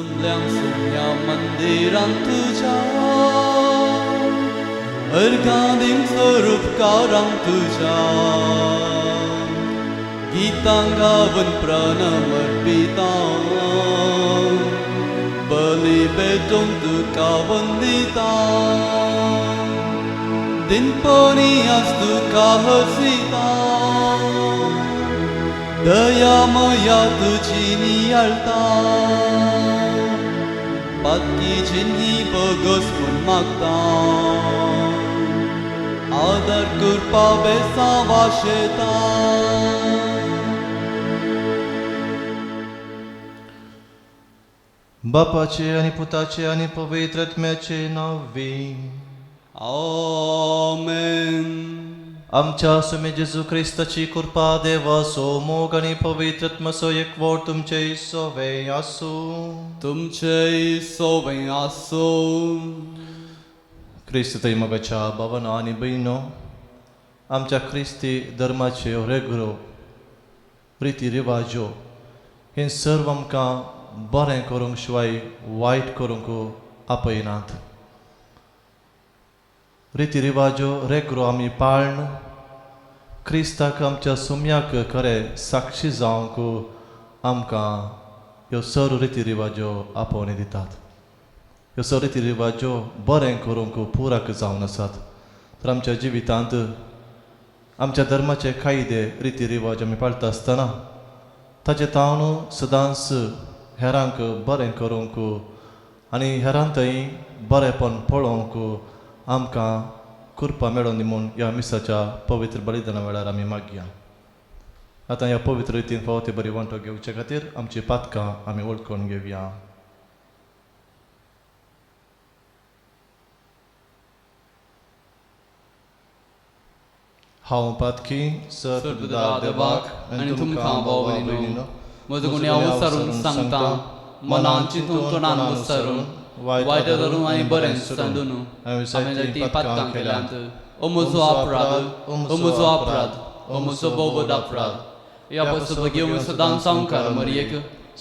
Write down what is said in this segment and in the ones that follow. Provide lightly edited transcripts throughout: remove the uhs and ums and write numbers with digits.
जमल्या सोम्या मंदिरांत तुज्या अर्घां दीवंक स्वरूपकारांक तुज्या गीतां गावन प्रणम अर्पिता बली भेटोवंक तुका वंदिता दिनपणी आज तुका हसिता दया मया तुजी नियाळता पातकी चिन्ही बगस म्हूण मागता आदर करपा बेसां वाशेता. बापाचे आनी पुताचे आनी पवित्र आत्म्याचे नांवी. आमेन. आमच्या सुमे जेजू क्रिस्ताची कृपा, देवाचो मोग आनी पवित्र आत्म्याचो एकवट तुमचे सोवे आसूं. तुमचे सोवे आसूं. क्रिस्त थंय मोगाच्या भावना आनी भयणो, आमच्या क्रिस्ती धर्माच्यो रेगरो रिती रिवाज्यो हें सर्व आमकां बरें करूंक शिवाय वायट करूंक आपयनात. रिती रिवाज्यो रेगरो आमी पाळन क्रिस्ताक आमच्या सुम्याक खरें साक्षी जावंक आमकां ह्यो सर्व रिती रिवाज्यो आपोवणी दितात. ह्यो सर्व रिती रिवाज्यो बरें करूंक पुराक जावन आसात. तर आमच्या जिवितांत आमच्या धर्माचे कायदे रिती रिवाज आमी पाळटा आसतना ताचे तावन सदांच हेरांक बरें करूंक आनी हेरां थंय बरेंपण पळोवंक आमकां कृपा मेळोन दी म्हूण ह्या मिसाच्या पवित्र बलिदाना वेळार आमी मागया. आतां ह्या पवित्र रितीन फावो ती बरी वांटो घेवचे खातीर आमची पातकां आमी वळखून घेवया. हांव पातकी सर्वदा देवाक आनी तुमकां भाव भयणीनो म्हजो गुन्यांव विसरून सांगता, मनान चिंतून तोंडान विसरून वायट धरून आनी बरें सांदून हांवें तीं पातकां केल्यांत. ओ म्हजो अपराध, ओ म्हजो अपराध, ओ म्हजो भोव अपराध. ह्या पासून घेवन सदां सावकार मरयेक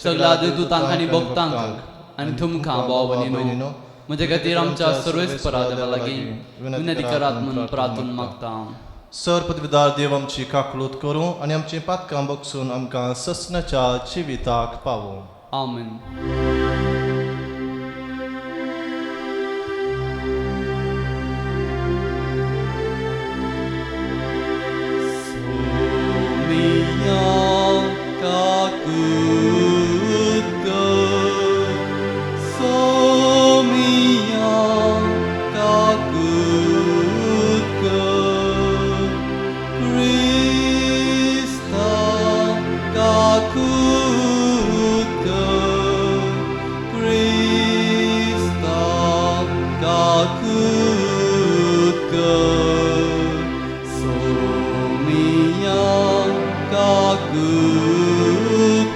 सगळ्या देवदूतांक आनी भक्तांक आनी तुमकां भाव भयणीनो म्हजे खातीर आमच्या सर्वेस्परा देवा लागीं विनंती करात म्हूण प्रार्थून मागता. सर पदवीदार देव आमची काकलूत करूं आनी आमची पातकां बगसून आमकां ससनाच्या जिविताक पावूं. आमेन. सोमिया काकूत कर, सोमिया काकूत कर, क्रिस्ता काकूत कर, क्रिस्ता काकूत कर, सोमिया काकूत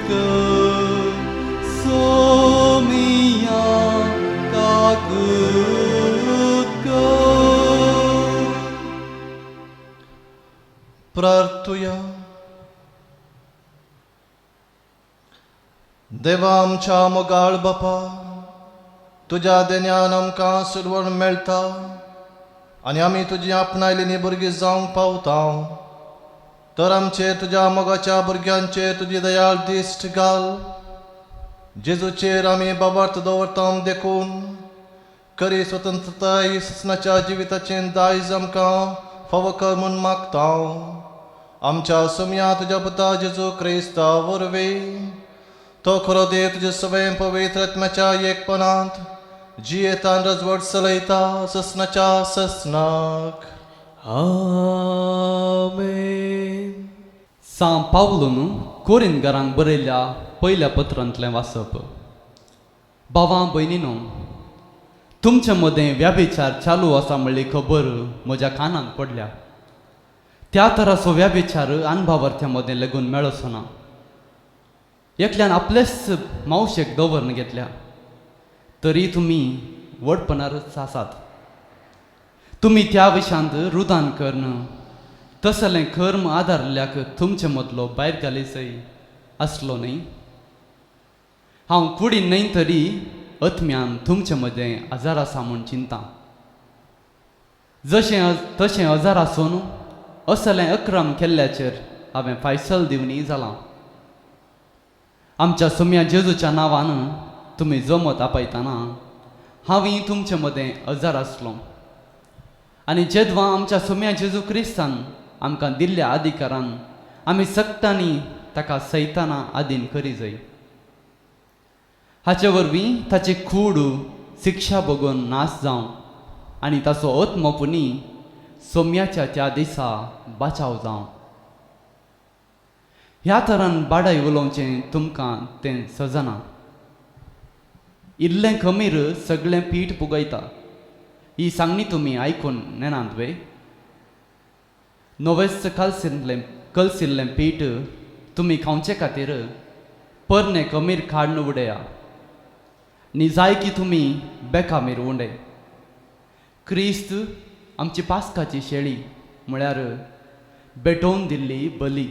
कर, सोमिया काकूत कर. प्रार्थुया. देवा आमच्या मोगाळ बापा, तुज्या देण्यान आमकां सुरवण मेळटा आनी आमी तुजी आपणायलेली भुरगीं जावंक पावता. तर आमचे तुज्या मोगाच्या भुरग्यांचेर तुजी दयाळ दिश्ट घाल. जेजूचेर आमी बाबार्थ दवरता देखून खरी स्वतंत्रताय ससनाच्या जिविताचें दायज आमकां फावो कर म्हूण मागता. आमच्या सोम्या तुज्या पुता जेजू क्रिस्ता वरवीं तो खरो देव तुजे सवय पवित्र आत्म्याच्या एकपणांत जियेतान रजवट चलयता ससनाच्या ससनाक. आमेन. सां पावलून कोरिंदकारांक बरयल्ल्या पयल्या पत्रांतलें वाचप. भावां भयणीनो, तुमचे मदें व्याभिचार चालू आसा म्हणली खबर म्हज्या कानांत पडल्या. त्या तराचो व्याभिचार अनभावार्थ्या मदें लेगून मेळचो ना. एकल्यान आपलेच मावशेक दवरून घेतल्या तरी तुमी व्हडपणारच आसात. तुमी त्या विशांत रुदान करून तसलें कर्म आदारल्याक तुमचे मदलो भायर घालीसय आसलो न्ही. हांव कुडीन न्हय तरी आत्म्यान तुमचे मदें आजार आसा म्हूण चिंता. जशें तशें अजार आसून असलें अक्रम केल्ल्याचेर हांवें फायसल दिवनी जालां. आमच्या सोम्या जेजूच्या नांवान तुमी जमत आपयतना हांवूय तुमचे मदें अजार आसलो आनी जेदवां आमच्या सोम्या जेजू क्रिस्तान आमकां दिल्ल्या अधिकारान आमी सगटांनी ताका सैताना आदीन करी जाय. हाचे वरवीं ताची कूड शिक्षा बगून नाश जावं आनी ताचो आत्मो पुनी सोम्याच्या त्या दिसा बाचाव जावं. ह्या तरान बाडाय उलोवचें तुमकां तें सजना. इल्लें खमीर सगळें पीठ पुगयता ही सांगणी तुमी आयकून नेनात वे? नवेच कलसिल्लें पीठ तुमी खावचे खातीर परणे खमीर काडून उडया न्ही जाय की तुमी बेकामीर उंडे. क्रिस्त आमची पास्काची शेळी म्हळ्यार भेटोवन दिल्ली बली.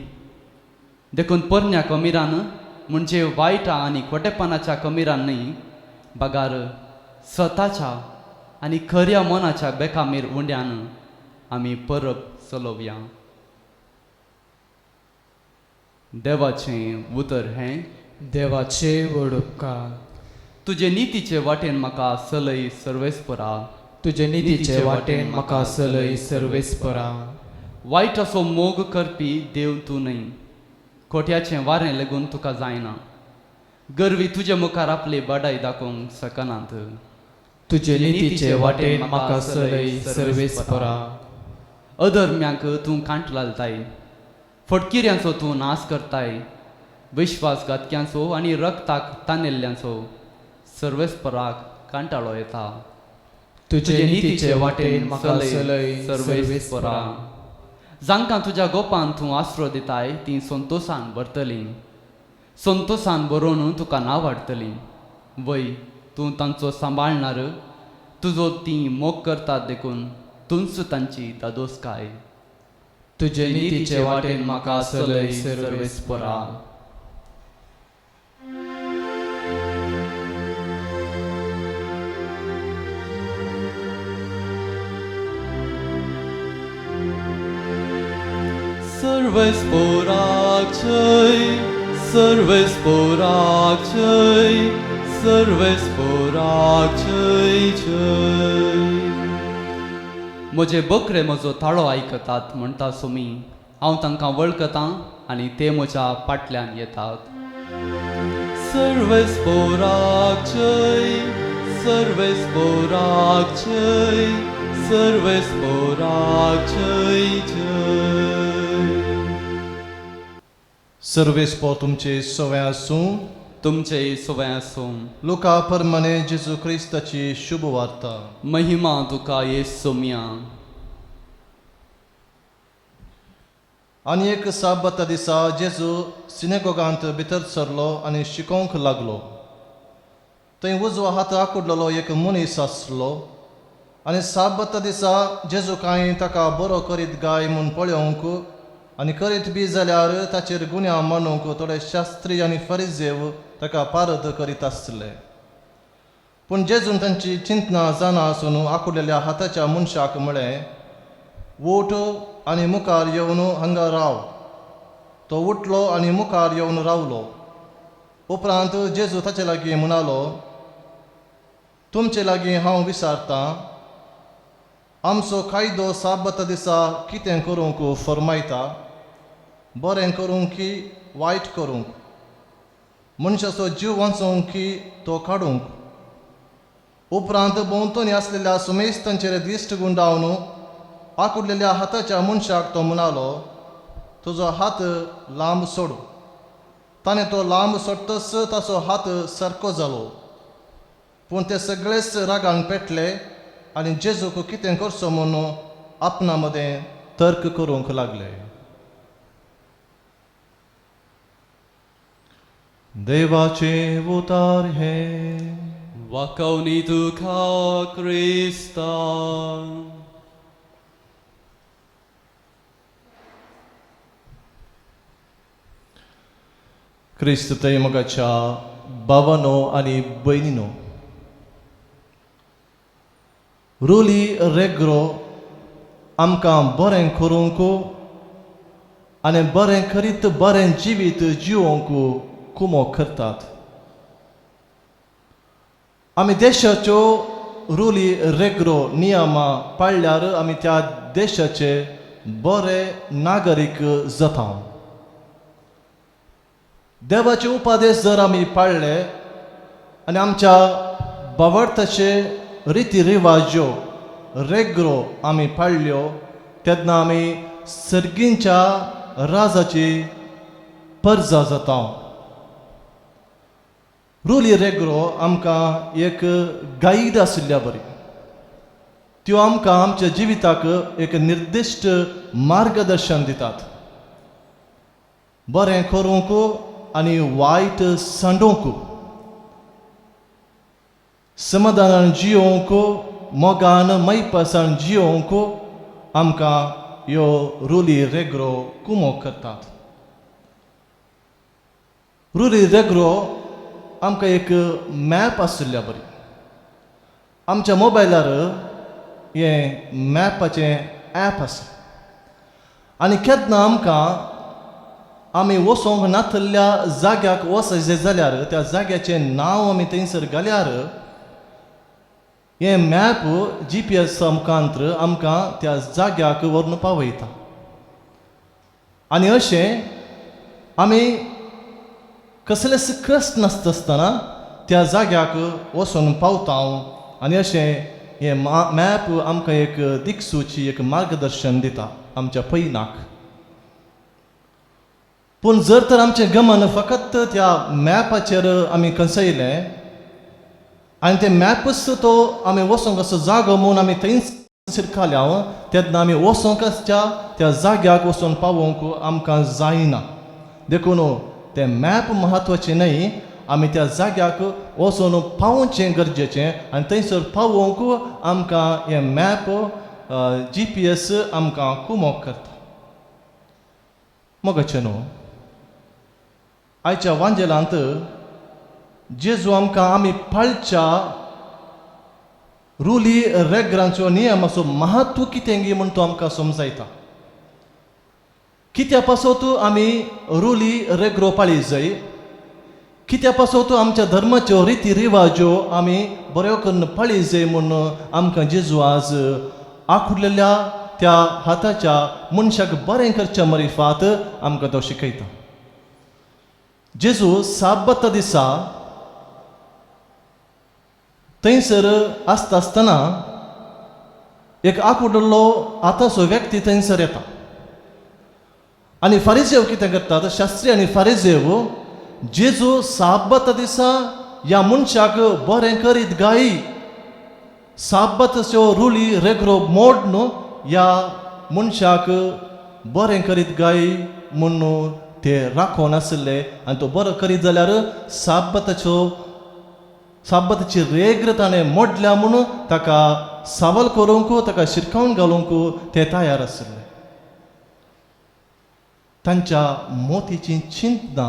देखून परण्या कमिरान म्हणजे वायटा आनी खोटेपणाच्या कमिरान न्हय बगार स्वताच्या आनी खऱ्या मनाच्या बेकामीर उंड्यान आमी परब चलोवया. देवाचें उतर हें. देवाचे व्हड उपकार. तुजे नितीचे वाटेन म्हाका सलय सर्वेस्परा. तुजे नितीचे वाटेन म्हाका सलय सर्वेस्परा. वायट असो मोग करपी देव तूं न्हय. खोट्याचें वारें लागून तुका जायना. गर्वी तुजे मुखार आपली बाडाय दाखोवंक शकनात. तुजे नितीचे वाटेन म्हाका सलय सर्वेस्परा. अधर्म्यांक तूं कांट घालताय, फटकिऱ्यांचो तूं नाश करताय, विश्वासघातक्यांचो आनी रक्ताक तानेल्ल्यांचो सर्वेस्पराक कांटाळो येता. तुजे नितीचे वाटेन म्हाका सलय सर्वेस्परा. जांकां तुज्या गोपान तूं आसरो दिताय तीं संतोशान भरतलीं, संतोशान बरोवन तुका नांव हाडटलीं. वय तूं तांचो सांबाळणार, तुजो तीं मोग करतात देखून तूंच तांची दादोसकाय. तुजे नितीचे वाटेन म्हाका सलय सर्वेस्परा. सर्वेस्पराक जय, सर्वेस्पराक जय, सर्वेस्पराक जय जय. म्हजे बकरे म्हजो ताळो आयकतात म्हणटा सोमी, हांव तांकां वळखतां आनी ते म्हज्या फाटल्यान येतात. सर्वेस्पराक जय, सर्वेस्पराक जय, सर्वेस्पराक जय जय. सर्वेस्पर तुमचे सवय आसूं. तुमचे सवय आसूं. लुका परमाने जेजू क्रिस्ताची शुभ वार्ता. महिमा तुका येसोम्या. आनी एक साबाता दिसा जेजू सिनेगोगांत भितर सरलो आनी शिकोवंक लागलो. थंय उजवो हात आकुडलेलो एक मनीस आसलो आनी साबाता दिसा जेजू कांय ताका बरो करीत गाय म्हूण पळोवंक आनी करीत बी जाल्यार ताचेर गुन्यांव मांडूंक थोडे शास्त्री आनी फरिजेव ताका पारद करीत आसले. पूण जेजून तांची चिंतना जाणा आसून आकुडलेल्या हाताच्या मनशाक म्हळें, उठ आनी मुखार येवन हांगा राव. तो उठलो आनी मुखार येवन रावलो. उपरांत जेजू ताचे लागीं म्हणालो, तुमचे लागीं हांव विचारतां, आमचो कायदो साबाता दिसा कितें करूंक फर्मायता, बरें करूंक की वायट करूंक, मनशाचो जीव वांचोवंक की तो काडूंक? उपरांत भोंवतणी आसलेल्या सुमेस्तांचेर दिश्ट गुंडावन आकुडलेल्या हाताच्या मनशाक तो म्हणालो, तुजो हात लांब सोड. ताणें तो लांब सोडटच ताचो हात सारको जालो. पूण ते सगळेच रागान पेटले आनी जेजूक कितें करचो म्हूण आपणा मदें तर्क करूंक लागले. देवाचें उतार हें. वाकवणी तुका क्रिस्ता. क्रिस्त थंय मोगाच्या भावानो आनी भयणीनो, रुली रेग्रो आमकां बरें करूंक आनी बरें करीत बरें जिवीत जिवोवंक कुमोक करतात. आमी देशाच्यो रुली रेग्रो नियमां पाळल्यार आमी त्या देशाचे बरे नागरीक जाता. देवाचे उपदेश जर आमी पाळ्ळे आनी आमच्या भावार्थाचे रिती रिवाज्यो रेग्रो आमी पाळ्ळ्यो तेन्ना आमी सर्गींच्या राजाची परजा जाता. रुली रेग्रो आमकां एक गायड आशिल्ल्या बरी, त्यो आमकां आमच्या जिविताक एक निर्दिश्ट मार्गदर्शन दितात. बरें करूंक आनी वायट सांडूंक, समाधानान जियोवंक, मोगान मैपासान जियोवंक आमकां ह्यो रुली रेग्रो कुमोक करतात. रुली रेग्रो आमकां एक मॅप आशिल्ल्या बरी. आमच्या मोबायलार हें मॅपाचें ऍप आसा आनी केन्ना आमकां आमी वचोंक नातल्या जाग्याक वचचें जाल्यार त्या जाग्याचें नांव आमी थंयसर घाल्यार हें मॅप जी पी एस मुखांत्र आमकां त्या जाग्याक व्हरून पावयता. आनी अशें आमी कसलेच कश्ट नासता आसतना त्या जाग्याक वचून पावता. आनी अशें हें मॅप आमकां एक दिक्सूची एक मार्गदर्शन दिता आमच्या पयनाक. पूण जर तर आमचें गमन फकत त्या मॅपाचेर आमी कंसयलें आनी तें मॅपूच तो आमी वचोंक असो जागो म्हूण आमी थंयच शिरकाल्या तेन्ना आमी वचोंक आसच्या त्या जाग्याक वचून पावोवंक आमकां जायना. देखून तें मॅप म्हत्वाचें न्हय, आमी त्या जाग्याक वचून पावोवचें गरजेचें आनी थंयसर पावोवंक आमकां हें मॅप जी पी एस आमकां कुमोक करता. मोगाचें न्हू, आयच्या वांजेलांत जेजू आमकां आमी पाळच्या रुली रेग्रांचो नियमाचो महत्व कितें गी म्हूण तो आमकां समजायता. कित्या पासत आमी रुली रेग्रो पाळी जाय, कित्या पासत आमच्या धर्माच्यो रिती रिवाज्यो आमी बऱ्यो करून पाळी जाय म्हूण आमकां जेजू आज आखुडलेल्या त्या हाताच्या मनशाक बरें करच्या मरिफात आमकां तो शिकयता. जेजू साब्बत दिसा थंयसर आसता आसतना एक आकुडलो हाताचो व्यक्ती थंयसर येता आनी फारिजेव कितें करतात, शास्त्री आनी फारिजेव जेजू साब्बत दिसा ह्या मनशाक बरें करीत गायी, साब्बतच्यो रुली रेग्रो मोड न्हू ह्या मनशाक बरें करीत गायी म्हूण ते राखोन आशिल्ले आनी तो बरो करीत जाल्यार साब्बताच्यो साब्बताची रेग्र ताणें मोडल्या म्हूण ताका सावल करूंक ताका शिरकावन घालूंक ते तयार आशिल्ले. तांच्या मोतीची चिंतना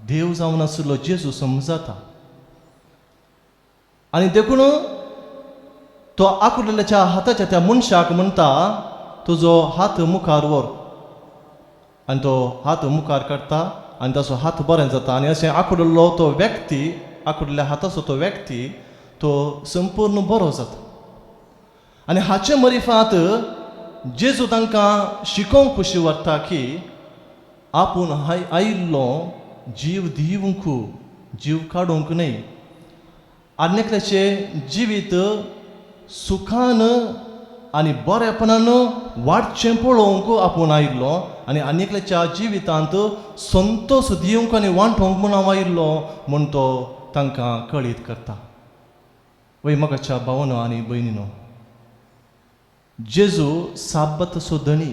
देव जावन आशिल्लो जेजू समजाता आनी देखून तो आकुडलेल्या हाताच्या त्या मनशाक म्हणटा, तुजो हात मुखार व्हर. आनी तो हात मुखार काडटा आनी ताचो हात बरें जाता. आनी अशें आकुडलो तो व्यक्ती, आकुडल्या हाताचो तो व्यक्ती तो संपूर्ण बरो जाता. आनी हाचे मरिफात जेजू तांकां शिकोवंक खुशी व्हरता की आपूण आयिल्लो जीव दिवंक, जीव काडूंक न्हय, आनी एकल्याचें जिवीत सुखान आनी बरेपणान वाडचें पळोवंक आपूण आयिल्लो आनी आनी एकल्याच्या जिवितांत संतोश दिवंक आनी वांटोवंक म्हूण हांव आयिल्लो म्हूण तो तांकां कळीत करता. वय म्हाकाच्या भावनो आनी भयणीनो, जेजू साब्बताचो धनी.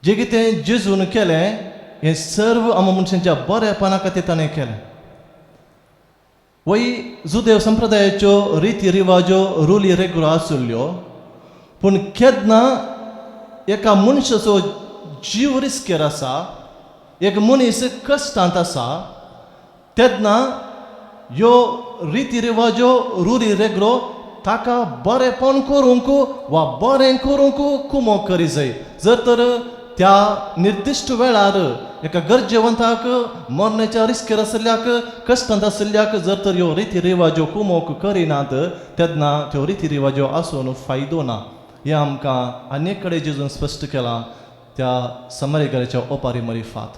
जें कितें जेजून केलें हें सर्व आमच्या मनशांच्या बरेपणा खातीर ताणें केलें. वय जुदेव संप्रदायाच्यो रिती रिवाज्यो रुली रेगुलो आशिल्ल्यो, पूण केन्ना एका मनशाचो जीव रिस्केर आसा, एक मनीस कश्टांत आसा तेन्ना ह्यो रिती रिवाज्यो रुरी रेग्रो ताका बरेंपण करूंक वा बरें करूंक कुमोक करी जाय. जर तर त्या निर्दिश्ट वेळार एका गरजेवंताक मरण्याच्या रिस्केर आशिल्ल्याक कश्टांत आशिल्ल्याक जर तर ह्यो रिती रिवाज्यो कुमोक करिनात तेन्ना त्यो रिती रिवाज्यो आसून फायदो ना. हें आमकां आनी कडेन जेजून स्पश्ट केलां त्या समारेकाराच्या ओपारी मरिफात.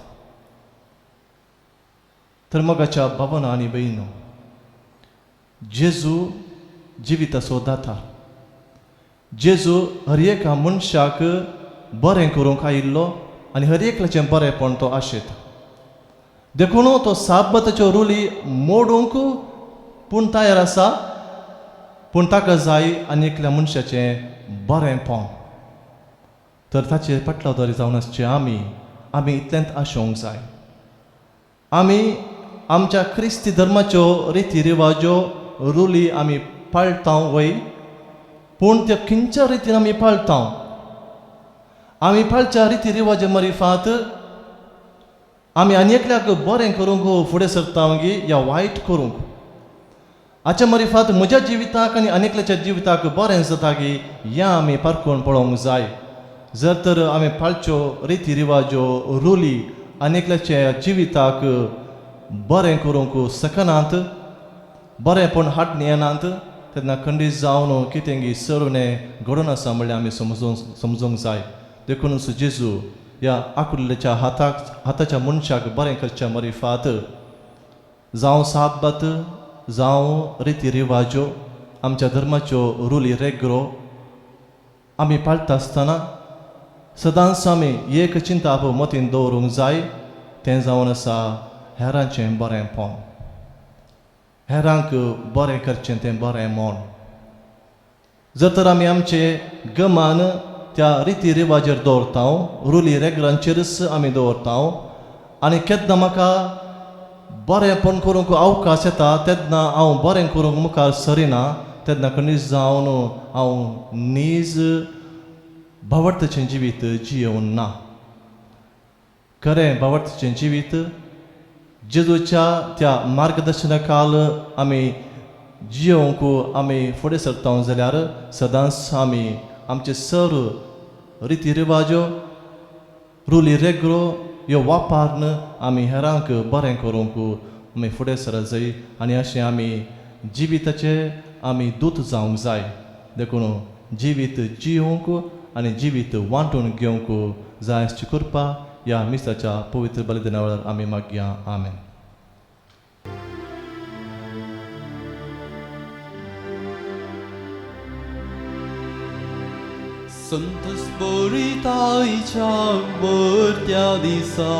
तर मोगाच्या भावना आनी भयणो, जेजू जिविताचो दाता. जेजू हर एका मनशाक बरें करूंक आयिल्लो आनी हर एकल्याचें बरेंपण तो आशेता. देखून तो साबाताच्यो रुली मोडूंक पूण तयार आसा, पूण ताका जाय आनी एकल्या मनशाचें बरेंपण. तर ताचे फाटलावदारी जावन आसचे आमी आमी इतल्यांत आशोवंक जाय. आमी आमच्या क्रिस्ती धर्माच्यो रिती रिवाज्यो रुली आमी पाळटा वय, पूण त्यो खंयच्या रितीन आमी पाळटा? आमी पाळच्या रिती रिवाज्या मरिफात आमी आनी एकल्याक बरें करूंक फुडें सरता गी या वायट करूंक? हाच्या मरिफात म्हज्या जिविताक आनी आनी एकल्याच्या जिविताक बरें जाता गी ह्या आमी पारखून पळोवंक जाय. जर तर आमी पाळच्यो रिती रिवाज्यो रुली आनी एकल्याच्या जिविताक बरें करूंक शकनात, बरेंपण हाडून येनात, तेन्ना खंडीत जावन कितें गी चड घडून आसा म्हणल्यार आमी समजूंक जाय. देखूनच जेजू ह्या आकुल्ल्याच्या हाताच्या मनशाक बरें करच्या मरिफात जावं साबात जावं रिती रिवाज्यो आमच्या धर्माच्यो रुली रेग्रो आमी पाळटा आसतना सदांच आमी एक चिंता मतीन दवरूंक जाय, तें जावन आसा हेरांचें बरेंपण, हेरांक बरें करचें तें बरें म्हण. जर तर आमी आमचे गमान त्या रिती रिवाजेर दवरता, रुली रेगरांचेरच आमी दवरता आनी केन्ना म्हाका बरेंपण करूंक अवकाश येता तेन्ना हांव बरें करूंक मुखार सरिना, तेन्ना खंडीत जावन हांव नीज भावार्थाचें जिवीत जियोवन ना. खरें भावार्थाचें जिवीत जेजूच्या त्या मार्गदर्शना खाल आमी जियोवंक आमी फुडें सरता जाल्यार सदांच आमी आमचे सर रिती रिवाज्यो रुली रेग्रो ह्यो वापरून आमी हेरांक बरें करूंक आमी फुडें सरत जाय आनी अशें आमी जिविताचे आमी दूत जावंक जाय. देखून जिवीत जियोवंक आनी जिवीत वांटून घेवंक जाय आसची कृपा ह्या मिसाच्या पवित्र बलिदाना वेळार आमी मागया. आमेन. संत स्पोरितायच्या वर्त्या दिसा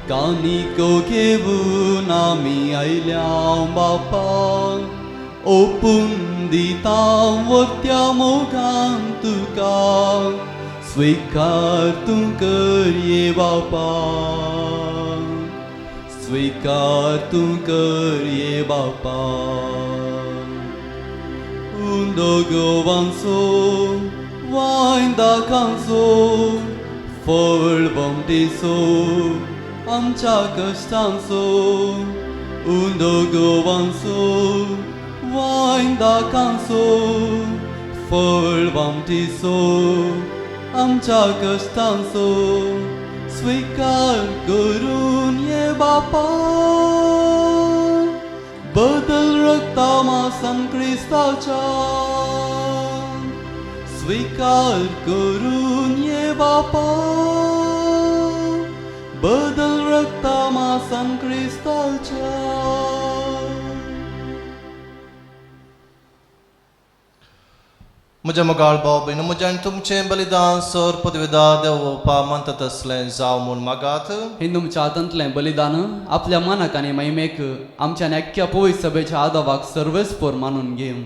कानिको घेवन आमी आयल्या बापा, ओपून दिता वर्त्या मोगान तुका स्वीकार तूं कर ये बापा, स्वीकार तूं कर ये बापा. उंदो गोवांचो वायन दाखांचो फळ बमटीचो आमच्या कश्टांचो, उंदो गोवांचो वायन दाखांचो फळ बमटीचो आमच्या कश्टांचो स्वीकार करून ये बापा, बदल रक्ता मासान क्रिस्ताच्या स्वीकार करून ये बापा, बदल रक्ता मासान क्रिस्ताच्या. म्हज्या मोगाळ भाव भयण, म्हज्या आनी तुमचें बलिदान सर पदवेदार देव बापा मानता तसलें जावं म्हूण मागात. हे तुमच्या हातांतलें बलिदान आपल्या मनाक आनी महिमेक आमच्या आख्ख्या पवित्र सभेच्या आदावाक सर्वेस्पोर मानून घेवन.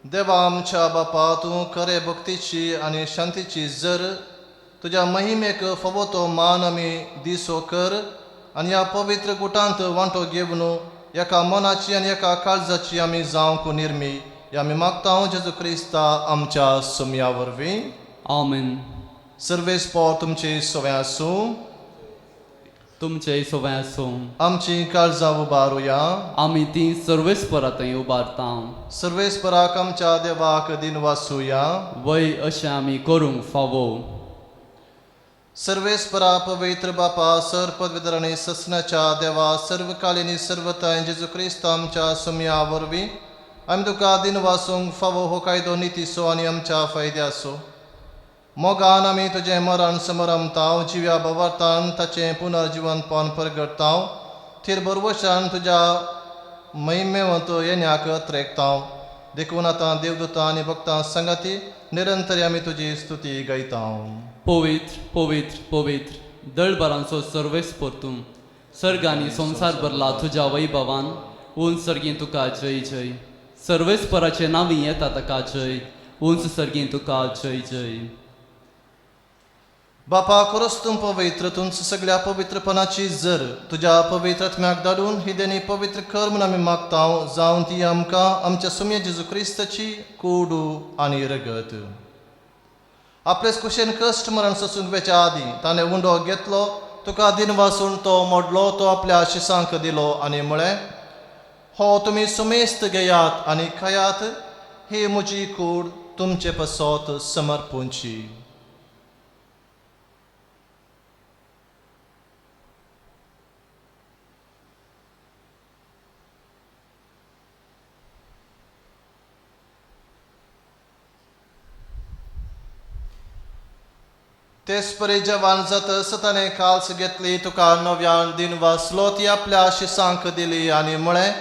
देवा आमच्या बापा, तूं खरे भक्तीची आनी शांतीची जर तुज्या महिमेक फावो तो मान आमी दिसो कर आनी ह्या पवित्र गुटांत वांटो घेवन एका मनाची आनी एका काळजाची आमी जावंक निर्मी ह्या आमी मागता जेजू क्रिस्ता आमच्या सुमया वरवीं. आमेन. सर्वेस्पोर तुमचे सवे आसूं. तुमचे सवंय आसूं. आमची काळजां उबारुया. आमी ती सर्वेस्परा थंय उबारता. सर्वेस्पराक आमच्या देवाक दिन वासूया. वय अशें आमी करूंक फावो. सर्वेस्परा पवित्र बापा सर पदवीधर आनी ससनाच्या देवा सर्वकालीनी सर्वताय जेजू क्रिस्त आमच्या सुमया वरवीं आमी तुका दिन वासूंक फावो हो कायदो नितीचो आनी आमच्या फायद्याचो. मोगान आमी तुजें मरण समरमताव जिव्या बवार्थान ताचें पुनर्जिवनपण परगटताव थीर बरवशान तुज्या महिमेवंत येण्याक त्रेकताव. देखून आतां देवदूतां आनी भक्तां सांगाती निरंतर आमी तुजी स्तुती गायताव. पवित्र पवित्र पवित्र दळभरांचो सर्वेस्पर तूं सर्ग आनी संवसार भरला तुज्या वैभवान. उंच सर्गीं तुका जय जय. सर्वेस्पराचें नांवी येता ताका जय. उंच सर्गीं तुका जय जय. बापा खरोच तूं पवित्र तूंच सगळ्या पवित्रपणाची जर तुज्या पवित्र आत्म्याक धाडून ही देणी पवित्र कर म्हूण आमी मागताव जावन ती आमकां आमच्या सुम्या जेजू क्रिस्ताची कोडू आनी रगत. आपलेच कुशेन कश्ट मरण सोसूंक वेच्या आदीं ताणें उंडो घेतलो तुका दिन वासून तो मोडलो तो आपल्या शिसांक दिलो आनी म्हळें हो तुमी सुमेस्त घेयात आनी खायात ही म्हजी कूड तुमचे पासत समर्पूंची. तेच परी जवान जातस ताणें काल्स घेतली तुका नव्यान दिन वाचलो ती आपल्या शिसांक दिली आनी म्हळें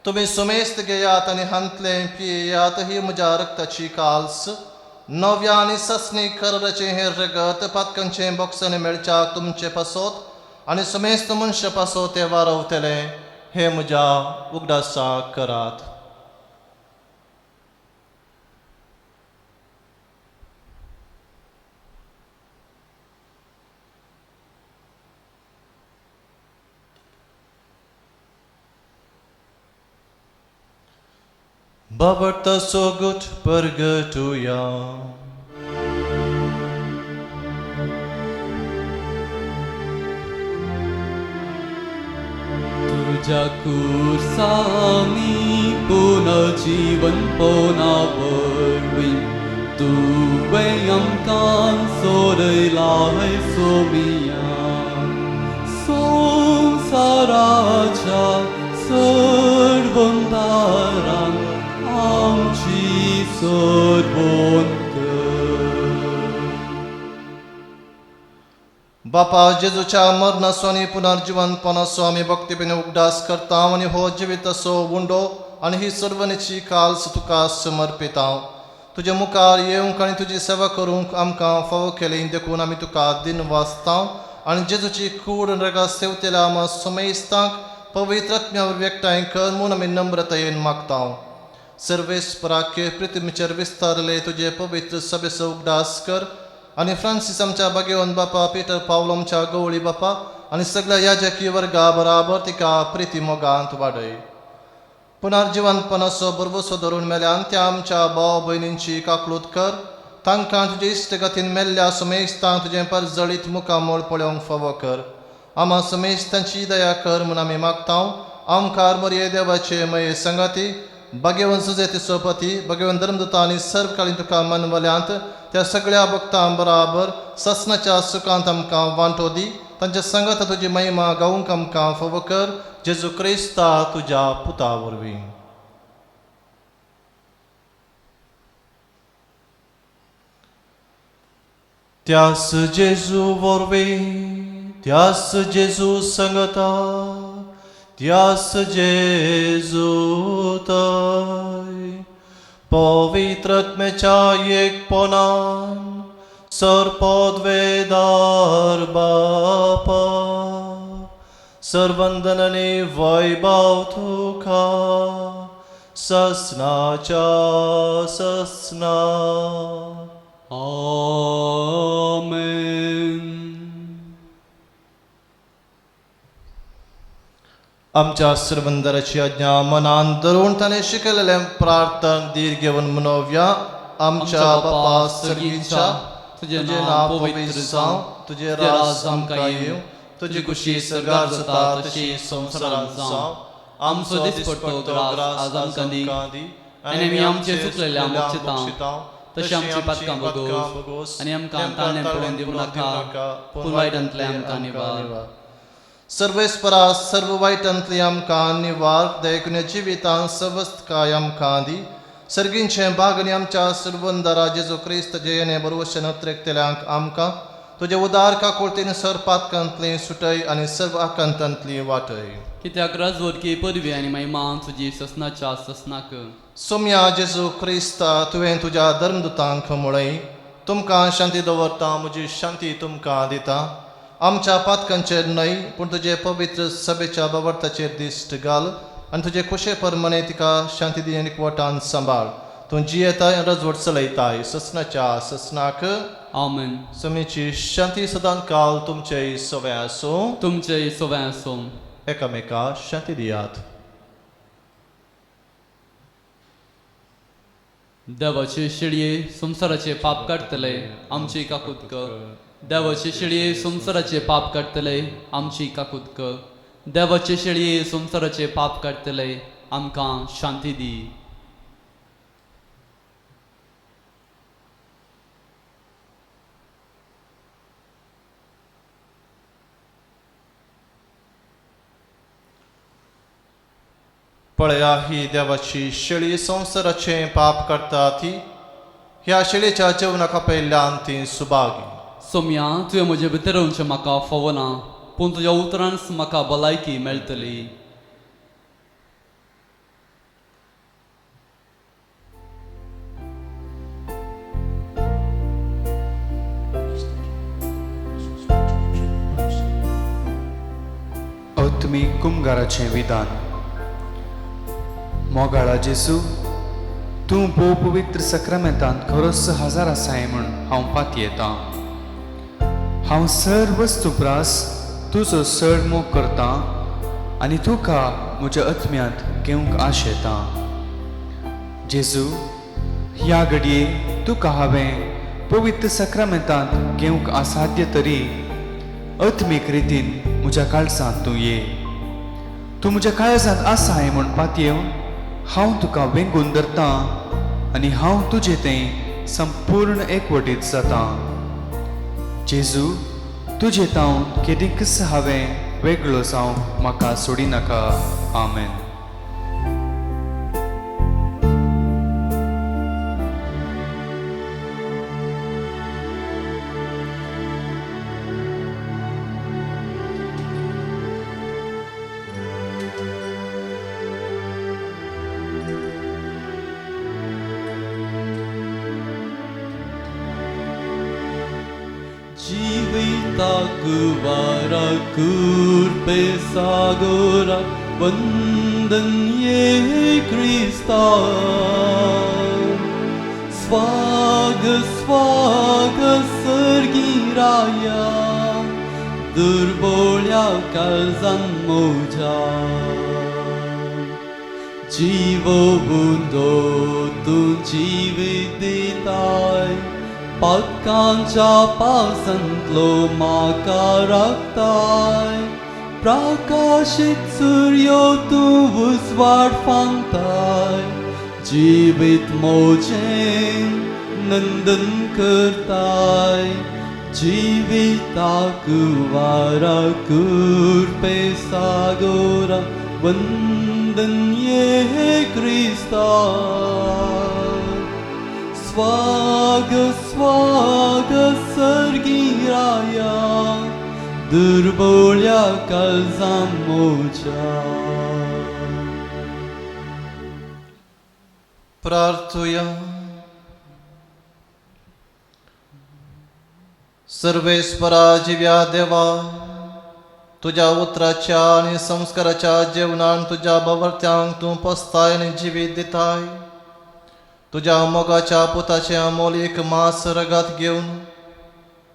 तुमी सुमेस्त घेयात आनी हांतलें पियेयात ही म्हज्या रक्ताची काल्स नव्या आनी ससनी कराराचें हें रगत पातकांचें बोक्सांनी मेळच्या तुमचे पासत आनी सुमेस्त मनशा पासत तें वारवतलें हें म्हज्या उगडासाक करात. Babarta sogut pergatuya. तुझ्या कुर्सानी पुनर्जीवन पोना वरवीं तुवें आमकां सोडयला सोमिया संवसाराच्या सर्वंदारान आमची सोडवण कर. बापा जेजूच्या मरणाचो आनी पुनर्जिवनपणाचो आमी भक्तीपणे उगडास करता आनी हो जिविताचो उंडो आनी ही सर्वणीची काल्स तुका समर्पिता. तुजे मुखार येवंक आनी तुजी सेवा करूंक आमकां फावो केली देखून आमी तुका दिन वाचता आनी जेजूची कूड रगा सेवतेल्या आमा समेस्तांक पवित्र आत्म्या वरवीं एकठांय कर म्हूण आमी नम्रतायेन मागता. सर्वेस्पराके प्रितीचेर विस्तारले तुजे पवित्र सभेचो उगडास कर आनी फ्रांसीस आमच्या बागेवन बापा पीटर पावलो आमच्या गवळी बापा आनी सगळ्या याजकी वर्गा बराबर तिका प्रिती मोगांत वाडय. पुनर्जिवनपणाचो भरवसो धरून मेल्यान त्या आमच्या भाव भयणींची काकलूत कर तांकां तुजे इश्टगतीन मेल्ल्या समेस्तांक तुजें परजळीत मुखामळ पळोवंक फावो कर. आमा समेस्तांची दया कर म्हूण आमी मागता. आमकार मरये देवाचे मये संगाती भाग्यवन सुजेती सोपती भाग्यवन धर्मदूता आनी सर्वकालीन तुका मनवल्यांत त्या सगळ्या भक्तां बराबर ससनाच्या सुखांत आमकां वांटो दी. तांच्या संगात तुजी महिमा गावंक आमकां फावो कर जेजू क्रिस्ता तुज्या पुता वरवीं. त्यास जेजू वरवीं त्यास जेजू संगता त्यास जेजू तय पवित्र आत्म्याच्या एकपणान सर्पद्वेदार बापा सर्वंदन आनी वैभव तुका ससनाच्या ससना. आमेन. आमच्या सर्वंदराची आज्ञा मनान धरून ताणें शिकयलेलें प्रार्थन धीर घेवन मनोवया. आमच्या बापा सर्गीच्या तुजें नांव पवित्र जावं, तुजें राज आमकां येवं, तुजी कुशी सर्गार जाता तशी संवसारांत जावं. आमचो दिसपट्टो ग्रास आज आमकां दी आनी आमी आमचे चुकलेल्या मोक्षिता तशी आमची पातकां भोगोस आनी आमकां ताळणें पडून दिवं नाका, पूण वायटांतलें आमकां निवार. सर्वेस्परा सर्व वायटांतली आमकां निवार, देखून जिवितांत सवस्तकाय आमकां दी. सर्गींचें भाग आनी आमच्या सर्वंदरा जेजू क्रिस्त जयने बरवशेन उत्रेकतल्यांक आमकां तुजे उदार काकुळतीन सर पातकांतली सुटय आनी सर्व आकांतांतली वाटय. कित्याक राजवटकी पदवी आनी महिमा तुजी ससनाच्या ससनाक. सोम्या जेजू क्रिस्ता, तुवें तुज्या धर्मदुतांक म्हळें, तुमकां शांती दवरता, म्हजी शांती तुमकां दिता. आमच्या पातकांचेर न्हय पूण तुजे पवित्र सभेच्या बावडताचेर दिश्ट घाल आनी तुजे खोशे प्रमाणे तिका शांती दी आनी एकवटान सांबाळ. तूं जियेताय आनी रजवट चलयताय ससनाच्या ससनाक. आमेन. समेची शांती सदां काल तुमचेय सवें आसूं. तुमचेय सवें आसूं. एकामेका शांती दियात. देवाचे शिळये संवसाराचे पाप काडटले आमची काकूत कर. देवाचे शिळये संवसाराचे पाप काडटले आमची काकूत कर. देवाचे शिळये संवसाराचे पाप काडटले आमकां शांती दी. पळया ही देवाची शेळी संवसाराचें पाप काडटा ती, ह्या शेळीच्या जेवणाक आपयल्ल्यान ती सुभागी. सोम्या, तुवें म्हजे भितर येवचें म्हाका फावना, पूण तुज्या उतरांच म्हाका भलायकी मेळटली. आत्मीक कुमगाराचें विधान. मोगाळा जेजू, तूं भोव पवित्र सक्रामेंतांत खरोच हजार आसाय म्हूण हांव पातयेतां. हांव सर वस्तू प्रास तुजो चड मोग करतां आनी तुका म्हज्या आत्म्यांत घेवंक आशेतां. जेजू, ह्या घडये तुका हांवें पवित्र सक्रामेंतांत घेवंक असाध्य तरी आत्मीक रितीन म्हज्या काळजांत तूं ये. तूं म्हज्या काळजांत आसाय म्हूण पातयेवन हांव तुका वेंगून धरतां आनी हांव तुजे तें संपूर्ण एकवटीत जातां. जेजू, तुजे तावन केदींकच हांवें वेगळो जावंक म्हाका सोडिनाका. आमेन. Sagora वंदन ये क्रिस्ता. स्वाग स्वाग सर्गी राया दुर्बोळ्या काळजान मोजा. जीवो बुंदो तूं जिवीत दिताय, पातकांच्या पावसांतलो म्हाका राखताय. प्रकाशित सूर्यो तूं उजवाड फांगताय, जिवीत मोजें नंदन करताय. जिविताक वारा कृपे सागोरा वंदन ये क्रिस्ता. स्वाग स्वाग सर्गी राया दुर्बोळ्या काळजां मोजा. प्रार्थुया. सर्वेस्परा जिव्या देवा, तुज्या उतराच्या आनी संस्काराच्या जेवणान तुज्या बावर्त्यांक तूं पोसताय आनी जिवीत दिताय. तुज्या मोगाच्या पुताचें अमोलीक मांस रगात घेवन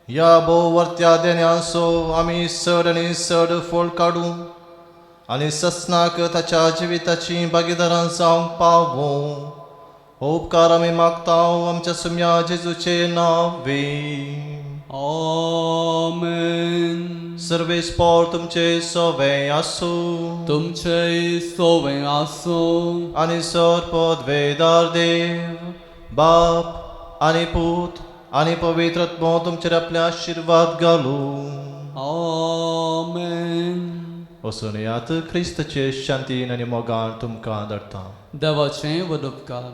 ह्या भोववर्त्या देण्यांचो आमी चड आनी चड फळ काडूं आनी ससनाक ताच्या जिविताची भागीदारां जावंक पावूं. हो उपकार आमी मागता आमच्या सुम्या जेजूचे नांवे. आमेन. सर्वेस्पोर तुमचे सोवे आसूं. तुमचे सोवे आसूं. आनी सर पदवेदार देव बाप आनी पूत आनी पवित्र आत्मो तुमचेर आपले आशिर्वाद घालूं. आमेन. वचून यात क्रिस्तचे शांतीन आनी मोगान तुमकां धाडटा. देवाचें व्हड उपकार.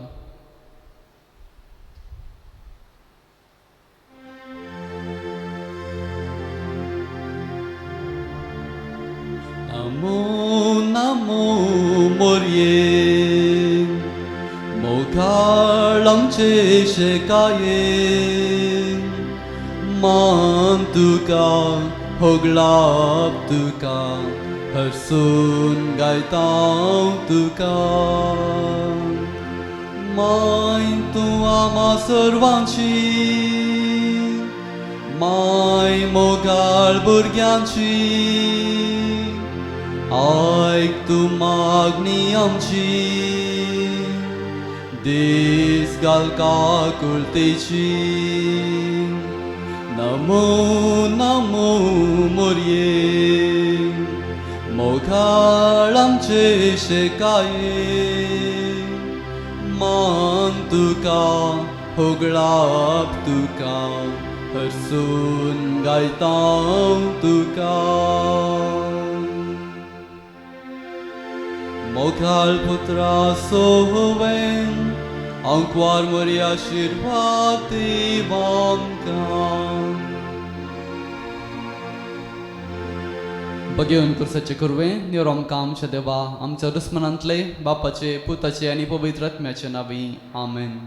नमो नमो मोरये मोगाळ आमचे शेकाये मान तुका होगळाप तुका हरसून गायता तुका माय तूं आमा सर्वांची माय मोगाळ भुरग्यांची आयक तूं मागणी आमची दीस घाल काकुळतेची. नमो नमो मोरये मोगाळ आमचे शेकाये मान तुका होगळाप तुका हरसून गायता तुका. मोगाळ पुत्रा सोवें आंकवार मोरी आशिर्वाद दीव आमकां. बगेवन कुर्साचे कुरवें निवर आमकां आमच्या देवा आमच्या दुस्मनांतले बापाचे पुताचे आनी पवित्र आत्म्याचे नांवी. आमेन.